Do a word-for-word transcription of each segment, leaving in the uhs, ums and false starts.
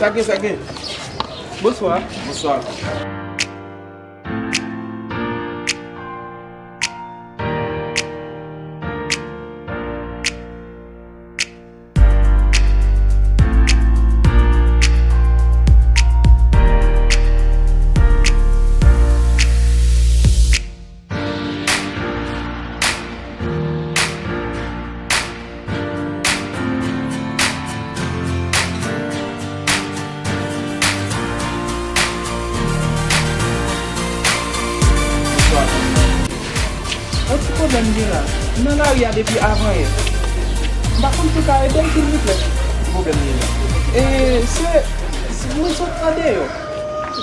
Sa gen, sa gen. Bonswa. Bonswa. Yon ti pwoblèm gen la. M nan lari a depi avanyè. M pa konn si w ka ede m, silvouplè. Ki pwoblèm gen la? E, se, se mwen sot andeyò.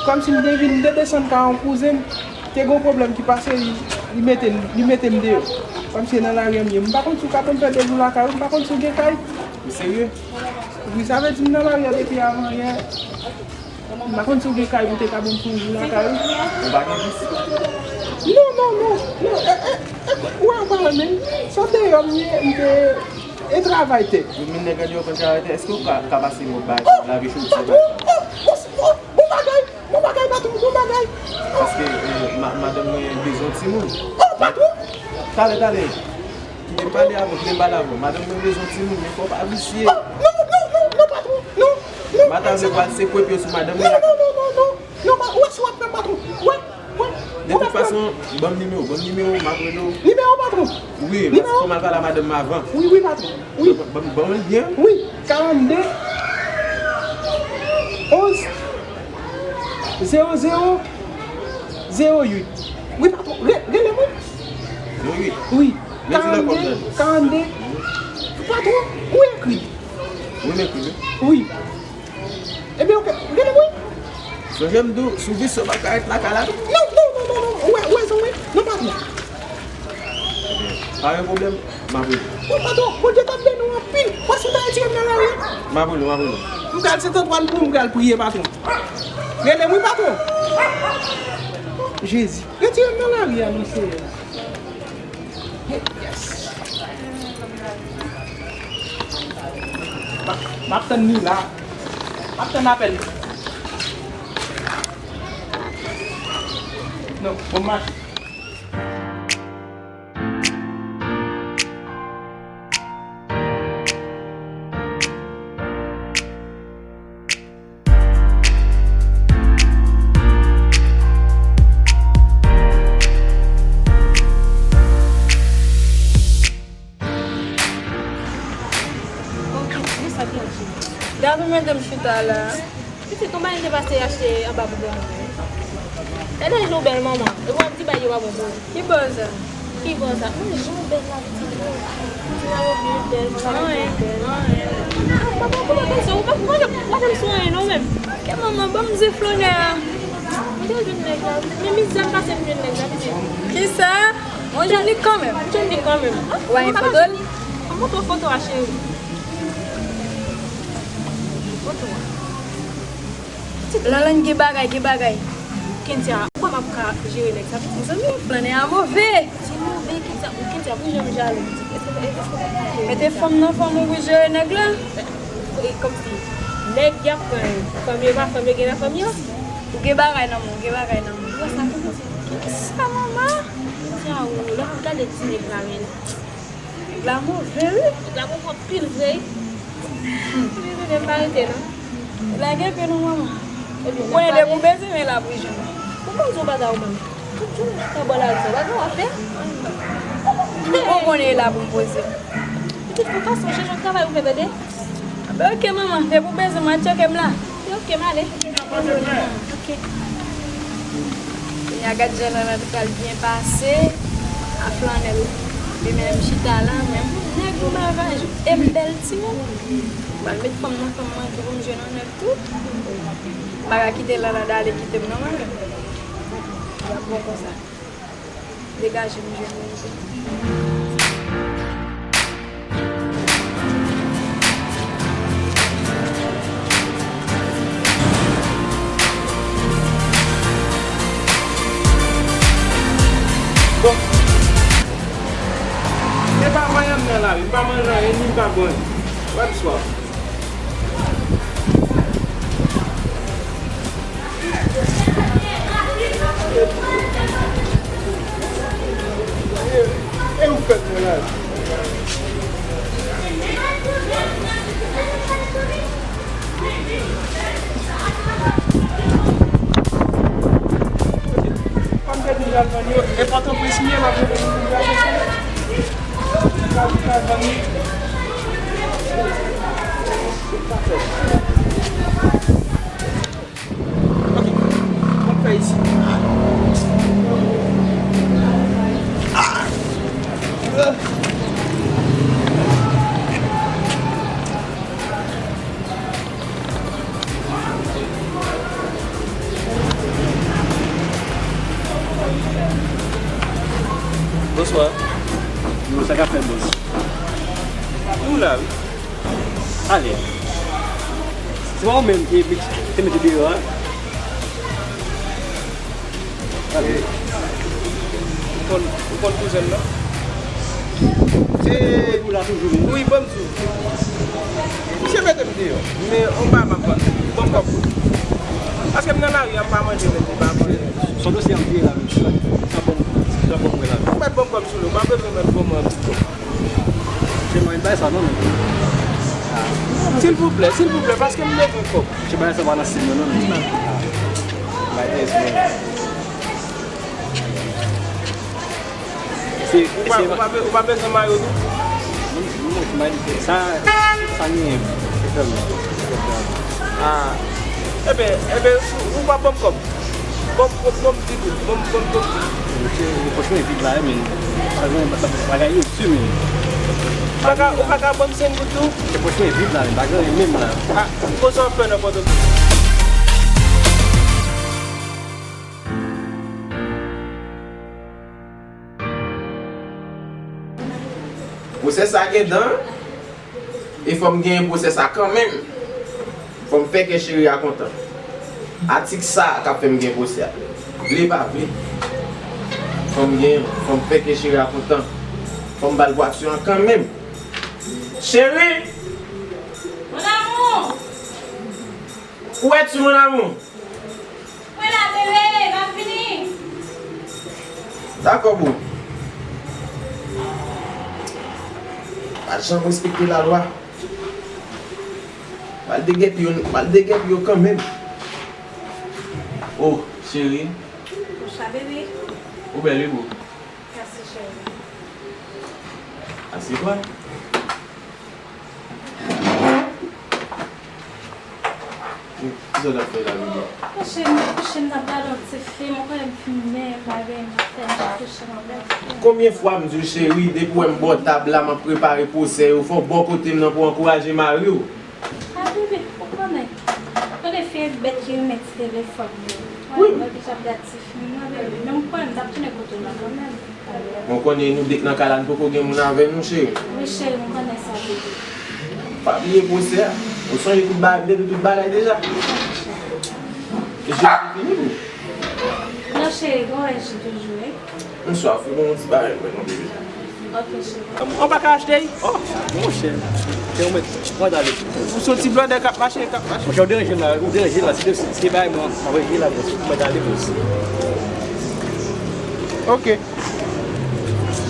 Kòmsi m te vin, m te desann kay yon kouzen m. Te gen yon pwoblèm ki pase, li, li mete m, li mete m deyò. Kòmsi se nan lari a m ye. M pa konn si w ka pou m fè de jou lakay ou, m pa konn si w gen kay. Ou serye? Wi, sa vle di m nan lari a depi avanyè. M pa konn si w gen kay pou te ka ban m pou jou lakay ou. Ou pa gen vis? Non, non, non, non. E, e, e, ou wè, ou pa wè menm. Se deyò m ye, m te, e travay tè. Ou menm nèg andeyò konn travay tè, èske ou ka, ka pase mòp bagay, lave choti, bagay? Oh, oh, oh, oh, bon bagay, bon bagay, patwon, bon bagay. Paske, eh, ma-, madanm mwen bezwen yon timoun. Oh, patwon! Talè, talè. Kite m pale avè w, kite m pale avè w. Madanm mwen bezwen yon timoun, men fò w pa visye. Oh, non, non, non, non, patwon, non, non. Madanm mwen pral sekwe pye sou madanm mwen. Non, non, non, non, non, non, pa, ou wè si w ap fè m, patwon. Ou wè, ou wè, de tout fason, ban m nimewo, ban m nimewo, m ap rele w. Nimewo, patwon? Wi, paske fò m al pale a madanm mwen avan. Wi, wi, patwon. Wi. Ban, ban, ban mwen l byen. Wi, karannde, onz, zewo zewo, zewo uit. Wi, patwon, re-, rele mwen. Zewo uit. Wi. Mete nan kòm nan. Karannde, karannde. Patwon, ou ekri. Wi, m ekri, wi. Wi. Ebyen, oke, rele mwen. Sonje m di w, si w visye w pa ka ret lakay la tou. Non, non, non, non, non, ou wè, ou wè, ou wè, non, patwon. Ebyen, pa gen pwoblèm, m ap rele w. Bon, patwon, Bondye t ap beni w anpil. Wè si w ta retire m nan lari a. M ap rele w, m ap rele w. M pral Sent Antwàn pou m pral priye, patwon. Rele m wi, patwon. Jezi, retire m nan lari a, non, Seyè. Yes. M ap, m ap tann li la. M ap tann apèl li. Non, bon mache. Gade medam chita la. Pitit, konpayi te pase achte anba pou granmoun. Gade jan w bèl, manman. E w ap di bagay yo pa bon pou ou. Ki bò sa? Ki bò sa? Men jan w bèl la, pitit mwen. Ti mayo byen bèl, manman byen bèl. Anyen, anyen. Ah, papa, pou mwen konsa, ou pa, ou pa janm, ou pa janm sou anyen, non, menm. Ok, manman, ban m ze flonè a. Mwen te jwenn nèg la. Men mizè m pase m jwenn nèg la, pitit. Kisa? Mwen jwenn li kanmenm. Mwen jwenn li kanmenm. Ou pa gen foto l? An, montre w foto a, cheri. Foto a. Lanlann gen bagay, gen bagay. Kentia, ou kwè m ap ka jere nèg sa, pitit? Mezanmi, flannè a move. Ti move, Kentia, Kentia, pou jan m jalou, pitit. Èske, èske w pa jere? Mete fanm nan fanm ou pou jere nèg la. E, kòmsi, nèg y ap pran yo. Fanm yo pa fanm yo gen nan fanm yo. Ou gen bagay nan men w, ou gen bagay nan men w. Ou wè sa tou, pitit? Kisa, manman? Kentia, ou, lè w ap gade ti nèg la, men. Nèg la move, wi. Nèg la move anpil vre, wi. Epi, bebe, m pa rete, non. Lage pye non, manman. Ou konnen depi w bezwen m, e la pou jwenn ou. Ou konn di w bagay ou menm. Tout jounen ou chita bò lari sa, ou pa gen w ap fè? Ou konnen e la pou m poze m. Pitit, fè fason, chèche yon travay ou fè, tande? Enben, ok, manman, depi w bezwen m, w a tcheke m la. Ok, m ale. Ok. Kounye a, gad jan Lanland pral byen pase a flannè l. Li menm chita la, menm nèg yon bagay, e m bèl timoun. M pral met fanm nan fanm mwen tou pou m jwenn yon nèg tou. M pa ka kite Lanland ale kite m non, mwen menm. L ap bon konsa. Degaje m jwenn yon tou. Bon. Se pa vanyan m nan lari, m pa manje anyen, ni m pa bwè anyen. Wè m swa. Kèt m pral vann yo, e Pòtoprens m ye, m ap rete pou m pral chèche. Kèt m pral vann yo. Ok, kòman fè isi? Bonswa. Yo, sa k ap fèt, bòs? Nou la, wi. Ale. Se pa ou menm ki te mete deyò a? Ale. Ou konn, ou konn kouzen m nan? Se ou la toujou, wi. Wi, ban m di w. Misye mete m deyò. Men, on bagay m ap vann. Ban m kòb. Paske m nan lari a, m pa manje menm, m pa manje. Son dosye ap vire la, men. Sa bon, sa bon, mwen la. Ou mèt ban m kòb sou li, ou pa bezwen mèt ban mwen anpil kòb. Se mwen bay sa non, men. Silvouplè, silvouplè, paske m bezwen kòb. Se bagay sa pa nan stil mwen non, men. Bay tèks mwen. Se, ou pa, se ou pa be-, ou pa bezwen mayo tou? Non, non, non, sa, sa genyen, se fè m. Ah. Eben, eben, ou pa ban m kòb. Bon, bon, bon, m di tou. Bon, bon, bon, m di tou. Mesye, pòch mwen vid la, men. Pa gen bagay yo di, men. Ou pa ka, ou pa ka ban m senk goud tou? Se pòch mwen vid la, men. Pa gen anyen menm la. Ah, konsa w ap fè nan Pòtoprens. Pwosè sa gen dan, e fò m genyen pwosè sa kanmenm. Fò m fè kè cheri a kontan. Atik sa a k ap fè m gen pwosè a. Vle pa vle. Fò m gen, fò m fè kè cheri a kontan. Fò m ba l bwason an kanmenm. Cheri! Mon amour! Où es-tu, mon amour? Mwen la, bebe, m ap vini. Dakò, boo. Pa janm respekte lalwa. M al degèpi yo, m al degèpi yo kanmenm. Oh, cheri. Bonswa, bebe. Ou bèl, wi, boo. Mèsi, cheri. Asye twa. Kisa w t ap fè la, bebe? Monchè, m te kouche, m t ap gade yon ti fim, ou konnen m fimè, m pa gen, m ap fè, m te kouche, m ap gade fim. Konbyen fwa m di w, cheri, depi w wè m bò tab la, m ap prepare pwosè yo, fò w bò kote m nan pou w ankouraje mari w. A, bebe, ou konnen. Kote fi bèt ki renmen ti telefòn yo. Wi. Mwen deja ap gade ti fim nan, bebe. Men m kwè m t ap tounen kote w la kanmenm. Bon, konnen nou de k nan kay la, nou poko gen moun avè nou, cheri. Wi, cheri, m konnen sa, bebe. Pa bliye pwosè a. Ou sonje tout ba-, m te di w tout bagay deja. Jus te fini pou ou? Non, cheri, gon rès jus toujou, wi. M swaf, wi, bon, yon ti bagay mwen non, bebe. Ok, cheri. Ou pa ka achte, wi? Oh, monchè. Te ou mèt, mwen t ale. Ou se yon ti blòdè k ap mache, k ap mache. Monchè, ou deranje m la, ou deranje m la. Si te, si te bay mwen, mwen deranje la, bòs. Ou mèt ale, bòs. Ok.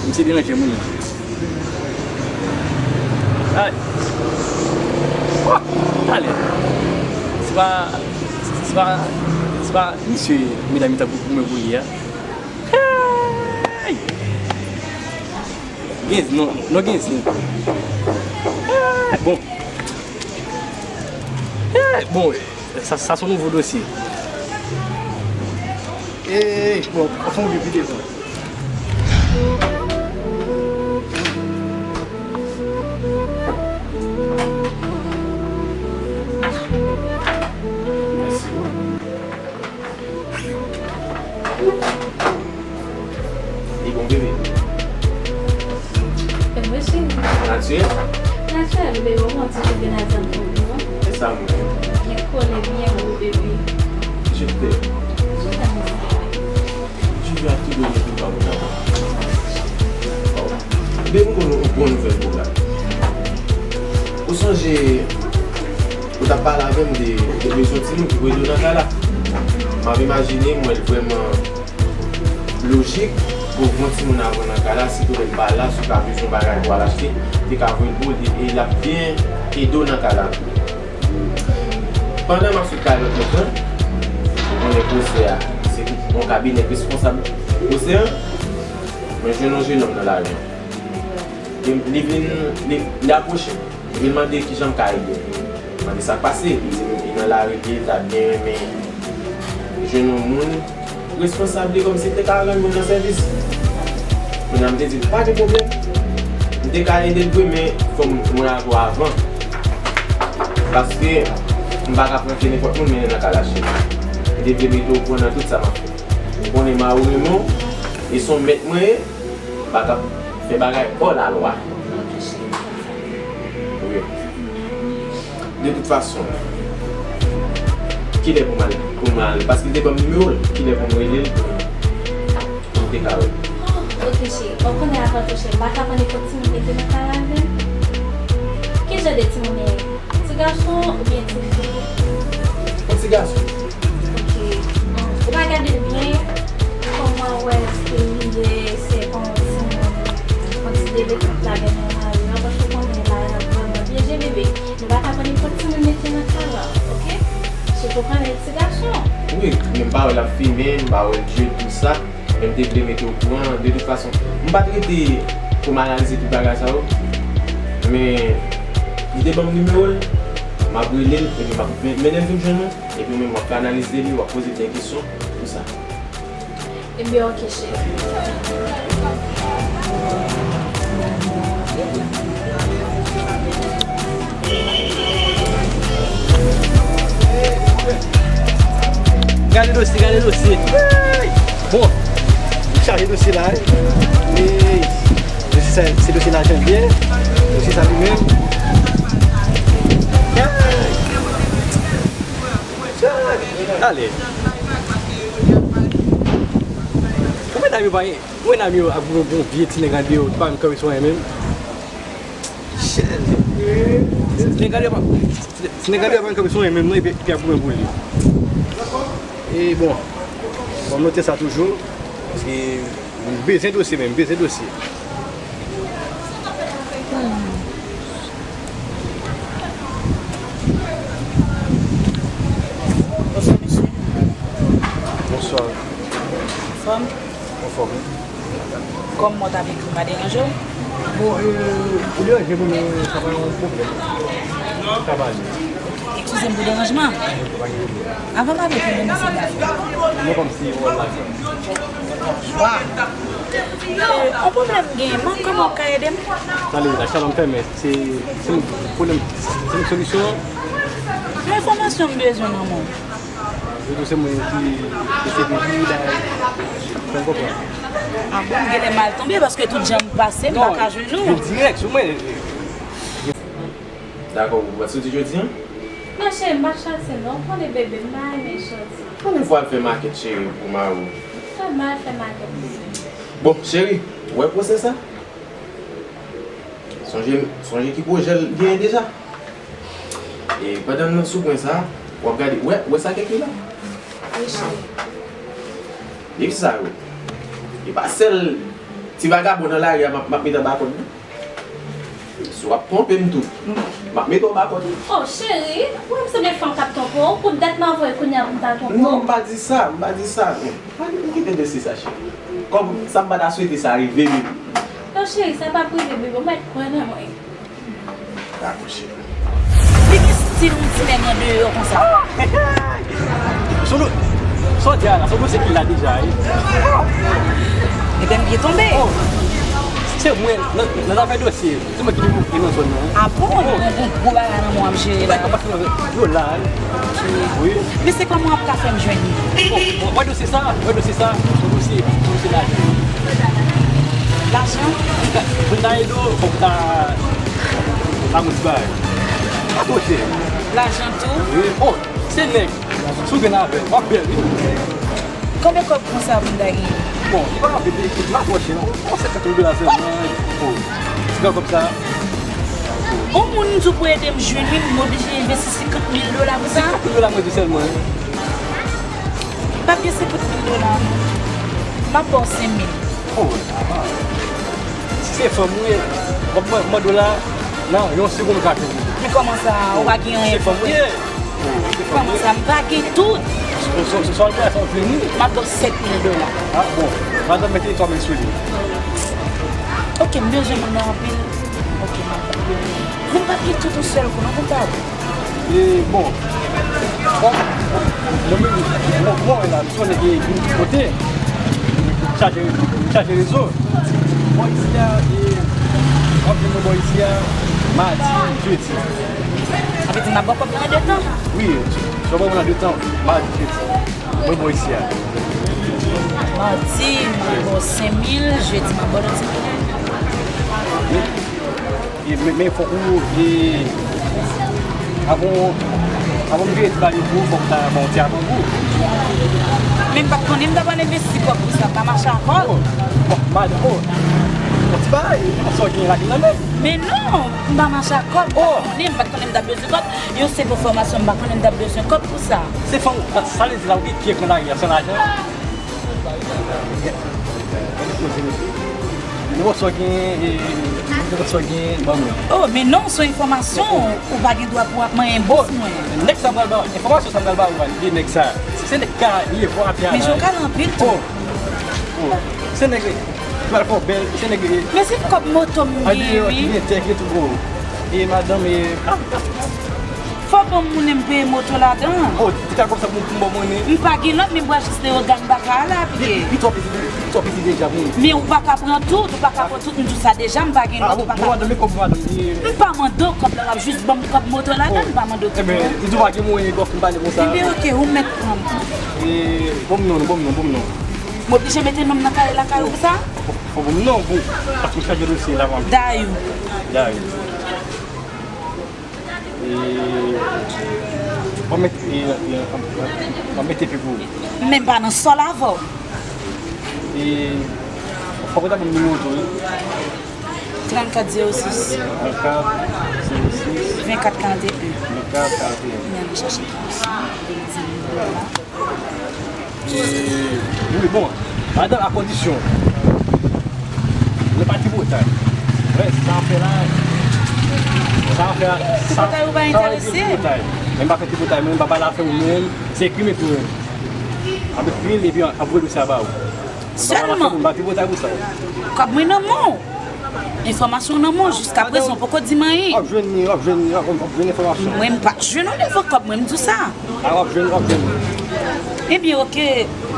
Misye deranje moun nan. Ay. Oh, talè. Se pa, se pa, se pa misye, medam, tankou pou mwen voye a. Hey! Gen, non, non, gen zen. Hey, bon. Hey, bon. Sa, sa se yon nouvo dosye. E, bon, anfen, oubyen pi devan. Mèsi. Li bon, bebe? Bebe, cheri. Natirèl? Natirèl, bebe, ou wè ti bebe Nathan pou ou, non? E sa m renmen. Byen kole, byen gwo, bebe. Je t'aime. Je t'aime aussi, bebe. Je vais tout donner pour toi, mon amour. Oh. Bebe, m konn yon bon nouvèl pou w la. Ou sonje, ou t ap pale avè m de, de bezwen timoun ki pou ede w nan kay la. M ap imajine, m wè l vrèman lojik pou w gen yon timoun avè w nan kay la, sitou lè l pa la, si w ta bezwen yon bagay pou w al achte, te ka voye l pou w, e l ap byen ede w nan kay la tou. Pandan m ap sot kay lòt nèg lan, ou konnen pwosè a, se yon kabinè k responsab. Osean, mwen jwenn yon jenòm nan lari an. Li, li vin, li, li apwoche m. Li mande kijan m ka ede l. Mande sa k pase. Li di m li nan lari, li ta byen renmen jwenn yon moun responsab li kòmsi li te ka rann moun nan sèvis. Kounye a m te di l pa gen pwoblèm. M te ka ede l vre, men fò m wè avè w avan. Paske m pa ka pran nenpòt moun mennen nan kay Lachèn. M te vle mete w okouran nan tout sa m ap fè. Ou konnen mari w renmen w, e se yon mèt mwen ye, m pa ka fè bagay hors la loi. Wi. De tout fason, kilè pou m al, pou m al, paske l te ban m nimewo l, kilè pou m rele l pou, pou m te ka wè l? Oh, ok, cheri. Bon, kounye a avan tou, cheri, m pa ka pran nenpòt timoun mete nan kay la avè m? Ki jan de timoun li ye? Ti gason oubyen ti fi? Yon ti gason. Ok. Ou pa gade l byen? Kòman w wè èske li ye, se pa yon timoun, yon ti bebe k ap lage nan lari an, paske w konnen lari an vrèman pyeje bebe. Nou pa ka pran nenpòt timoun mete nan kay la, ok? Sitou konnen ti gason. Wi, men m pa wè l ap fimen, m pa wè l jwe tout sa. Men m te vle mete w okouran, de tout fason. M pa t rete pou m analize tout bagay sa yo. Men, li te ban m nimewo l, m ap rele l, epi m ap men-, mennen l vin jwenn ou, epi ou menm w ap fè analiz de li, w ap poze l de kesyon, tout sa. Ebyen, ok, cheri. Gade dosye, gade dosye. Bon, m chaje dosye la, wi. Wi. Dosye sa, se dosye lajan l ye. Dosye sa li menm. Ale. Ou medam yo pa gen, ou medam yo ap goumen pou yon vye ti nèg andeyò ki pa menm kanpe sou anyen menm. Shit. Ti nèg andeyò pa, ti nèg andeyò pa menm kanpe sou anyen menm non, epi, epi ap goumen pou li. E bon, bon, m note sa toujou, paske m bezwen dosye menm, m bezwen dosye. Bonswa, mesye. Bonswa. Anfòm? Anfòm, wi. Kòm mwen t ap ekri, m pa deranje w? Bon, euh, ou deranje mwen, men sa pa yon pwoblèm. Sa va ale. Eskize m pou deranjman. Pa gen pwoblèm. Avan m ap ekri, men mesye dam. Mwen kòmsi wòl la. Wa. Euh, yon pwoblèm m genyen, man, kòman w ka ede m? Tande, la chalè m fèmen, se, se yon pwoblèm, se yon solisyon. Yon enfòmasyon m bezwen nan men w. Yo di se moun ki, ki se vivi la, fè m konprann. A bon, m genlè mal tonbe, paske tout jan m pase, m pa ka jwenn ou. Non, vin dirèk sou mwen. Dakò, ou pral soti jodi a? Non, cheri, m pa chase, non. Ou konnen bebe, m pa renmen chase. Konbyen fwa w al fè makèt, cheri, pou mari w? Sa m al fè makèt, bebe? Bon, cheri, ou wè pwosè sa? Sonje, sonje ki pwojè l genyen deja. E pandan n sou pwen sa, w ap gade, wè, wè sa k ekri la? Wi, cheri. Liv sa yo, e pa sèl ti vagabon nan lari a m ap, m ap mete anba kòd, non. Si w ap twonpe m tou, m ap mete w anba kòd, wi. Oh, cheri, ou wè m sanble fanm k ap twonpe w? Pou dat m ap voye kounye a pou m ta twonpe w? Non, m pa di sa, m pa di sa. Men, pa gen pou kite dosye sa, cheri. Kòm sa m pa ta swete sa rive menm. Non, cheri, sa p ap rive, bebe, ou mèt kwè nan mwen. Dakò, cheri. Li gen stil yon ti nèg andeyò konsa. Son do-, sa w di a la, son dosye ki la deja, wi. Mete m pye tonbe. Oh, se mwen, nan, nan zafè dosye, se mwen ki pi bouke nan zòn nan, wi. A bon? Bon, bon, bon, gwo bagay nan men w ap jere la. Bagay pa fini, yo la, wi. Wi. Men se kòman w ap ka fè m jwenn li? Bon, bon, wè dosye sa, wè dosye sa, se dosye, se dosye lajan. Lajan? Pou n ta ede w, fòk w ta, ta mwen ti bagay. Pa twò chè. Lajan tou? Wi. Oh, se nèg. Si w gen avè l, w ap bèl, wi. Konbyen kòb konsa pou m ta genyen? Bon, li pa anpil, li, li pa twò chè, non. Bon, senkant mil dola sèlman, bon, ti gran kòb sa. On moun m di w pou ede m jwenn li, m oblije envesti senkant mil dola pou sa? Senkant mil dola mwen di sèlman, wi. M p ap gen senkant mil dola, non. M ap ba w senk mil. Oh, ah. Si se fanm ou ye, w ap mande, mande w la, nan yon segonn ou ka jwenn li. Men kòman sa, ou pa gen anyen pou fè? Si se fanm ou ye. Kòman sa, m pa gen tout? Sòlman sa w jwenn li. M ap ba w sèt mil dola. Ah, bon. Madanm, mete twa mil sou li. Ok, m bezwen moun nan anpil. Ok, m ap vin. Vin pa t gen tout yon sèl kou non, konpa. E, bon. Bon, mwen menm, mwen, mwen la, m konnen gen moun ki pote. M chaje, m chaje rezo. Bò isi a, e, w ap jwenn mwen bò isi a, madi, jedi. Sa vle di m ap ba w kòb nan de tan? Wi, sou ban mwen nan de tan, madi, jedi. Mwen bò isi a. Madi, m ap ba w senk mil, jedi, m ap ba w lòt senk mil. E, men, men fòk ou, e, avan, avan m vire ti bagay yo pou ou, fòk m ta ba w ti avan pou ou. Men m pa t konnen m ta pral envesti kòb pou sa, m pa mache ak kòb. Oh, bon, madanm, oh. Bon, ti bagay, sa w gen la ki nan men. Men non, m pa mache ak kòb, m pa t konnen, m pa t konnen m t ap bezwen kòb. Yon senp enfòmasyon, m pa konnen m t ap bezwen kòb pou sa. Se fanm, sa, sa vle di la, ou gen pye gran lari a, san lajan. Nenpòt sa w gen, e, nenpòt sa w gen, ban mwen. Oh, men non, se yon enfòmasyon, ou pa gen dwa pou w ap manyen bous mwen. Nèg sa pral ba, enfòmasyon sa pral ba ou a, li nèg sa. Se nèg ka leve w atè a. Men jan w ka anpil tou. Oh, oh. Se nèg, pral fè w bèl, se nèg. Men se kòb moto m gen, wi. Ki gen tèk, gen tout gwo. E madanm, e, ah, ah. Fò ban m moun m peye moto ladan. Oh, ti ta konsa pou m ba w monnen. M pa gen lòt, men m pral jis leve w gad m pa ka ale a pye. Li, li twò piti, li twò piti deja pou mwen. Men ou pa ka pran tout, ou pa ka pran tout, m di w sa deja, m pa gen lòt, ou pa ka. Ah, bon, bon, madanm, men kòb madanm, li. M pa mande w kòb la, w ap jis ban m kòb moto ladan, m pa mande w tout non. Ebyen, li di w pa gen mwen, gòf m pale konsa. Ebyen, ok, ou mèt pran m. E, bon m non, bon m non, bon m non. M oblije mete non m nan kay lakay ou pou sa? Fò, fò bon m non, bon, paske m chaje dosye la, mwen. Dayou. Dayou. E, mwen met, e, e, mwen mete pi pou ou. Men m pa nan sòl avè w. E, fòk ou ta ban m nimewo tou, wi. Trannkat zewo sis. Trannkat zewo sis. Vennkat karannteyen. Vennkat karannteyen. Men nou chache ki sa. E, wi, bon, madanm, a kondisyon nou pa tripotay. Wè, sa w ap fè la, sa w ap fè la, sa, tripotay ou pa enterese. Tripotay. Men m pa fè tripotay, mwen, m pa pale afè ou menm, se ekri m ekri w. Ap ekri l, epi ap voye dosye a ba ou. Sèlman. M pa tripotay pou sa. Kòb mwen nan men w. Enfòmasyon nan men w, jiska prezan, w poko di m anyen. W ap jwenn li, w ap jwenn li, w ap, w ap jwenn enfòmasyon. Mwen, m pa jwenn yon nivo kòb, mwen, m di w sa. A, w ap jwenn, w ap jwenn. Ebyen, ok,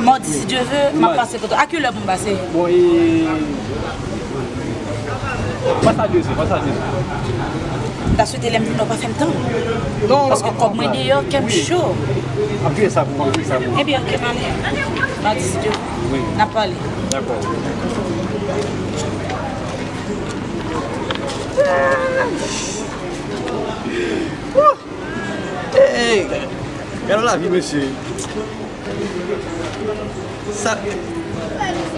madi, si Dye ve, m ap pase kote w. A kilè pou m pase? Bon, e, pase a de zè, pase a de zè. M ta swete lè m vini w pa fè m tann. Non, paske kòb mwen deyò, kè m cho. M ap jere sa pou ou, m ap jere sa pou ou. Ebyen, ok, m ale. Madi, si Dye ve. Wi. N ap pale. Dakò. Wouh! Hey, gade lavi, mesye. Sa,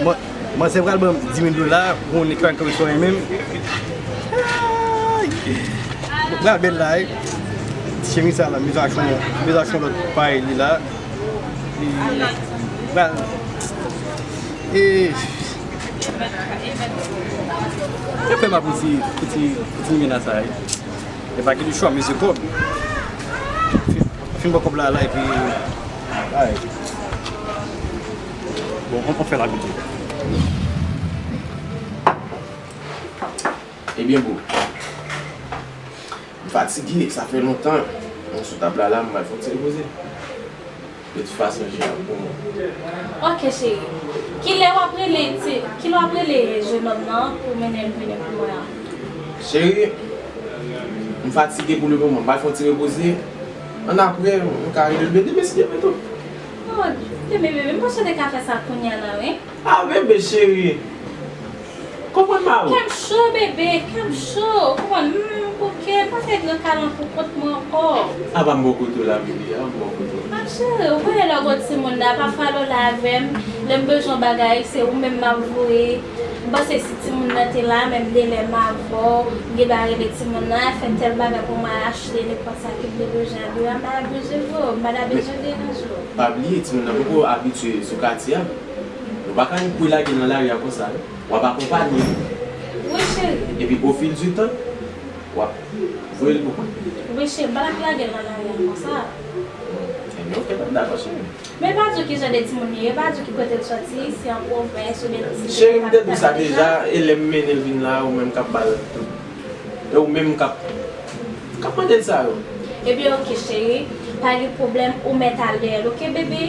mwen, mwen se pral ban m di mil dola pou yon nèg ki pa konn sou mwen menm. Ay! Mwen pral bèl la, wi. Ti chemiz sa la, m bezwen achte yon, m bezwen achte yon lòt parèy li la. Li pral, e, se fè m ap pouti, pouti, pouti mena sa, wi. E pa gen de chwa, mesye kòb. Fin, fin pran kòb la, la, epi, ay. Bon, on, on fè la goute. Ebyen, bro. M fatige, sa fè lontan. Mwen sou tab la, la, m pral fè yon ti repoze. De tout fason, je ap bon. Ok, cheri. Kilè w ap rele, ti, kilè w ap rele jennonm nan pou mennen l vini pou mwen an? Cheri, m fatige pou lemoman. M pral fè yon ti repoze. Annapre, m ka rele l bebe, demen si Dye vle tou. Oh, demen bebe, m panse w te ka fè sa kounye a la, wi. Ah, bebe cheri. Konprann ba ou. Kè m cho, bebe, kè m cho. Ou konprann, m, m bouke, m pa fè gran kalan pou kont mwen ankò. A pa m bò kote w la, bebe, a m bò kote w. Ah, cheri, ou konnen lè w gen timoun la, pafwa lè w la avè m, lè m bezwen yon bagay, se ou menm m ap voye. M panse si timoun nan te la, menm de lè m avè w, m gen bagay rele timoun nan, fè tèl bagay pou mwen achte, nenpòt sa ke m te bezwen, bebe, m pa bezwen voye w, m pa ta bezwen deranje w. Pa bliye, timoun nan poko abitye sou katye a. Ou pa ka annik pou lage l nan lari a konsa, non. W ap akonpanye li. Wi, cheri. Epi, au fil du temps, w ap voye l pou kont li. Wi, cheri, m pa t ap lage l nan lari a konsa. Ok, m dakò, cheri. Men pa di w ki jan de timoun li ye, pa di w ki kote l soti, si an pwovens oubyen si se Cheri, m te kapital di sa deja. Deja, e lè m mennen l vin la, ou menm k ap ba l tout. E ou menm k ap, k ap mande l sa yo. Ebyen, ok, cheri, pa gen pwoblèm, ou mèt al dèyè l, ok, bebe?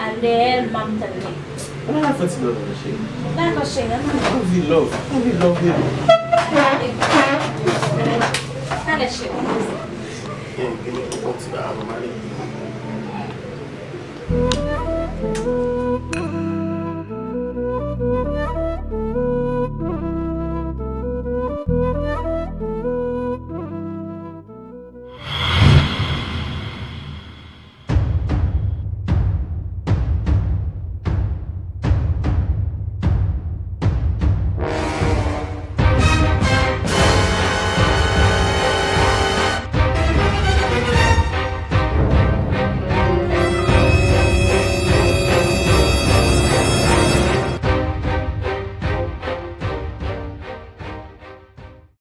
Al dèyè l, m ap tann li. Ann al fè ti dòmi, cheri. Dakò, cheri, ann al. Anvi love, anvi love, baby. Talè, cheri. Gen, gen yon konti ba avan m ale.